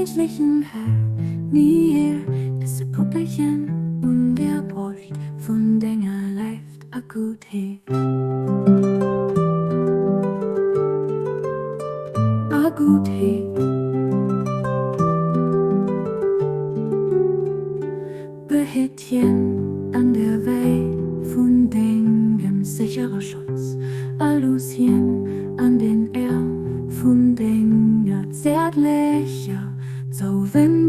reichlichen Herr mir disse Puppelchen un der Broscht vun denger Leift a Gutheet. A Gutheet. Behitt hien an der Wäit vun dengem séchere Schutz, a looss hien an den Äerm vun denger zäertlecher Zouwendung.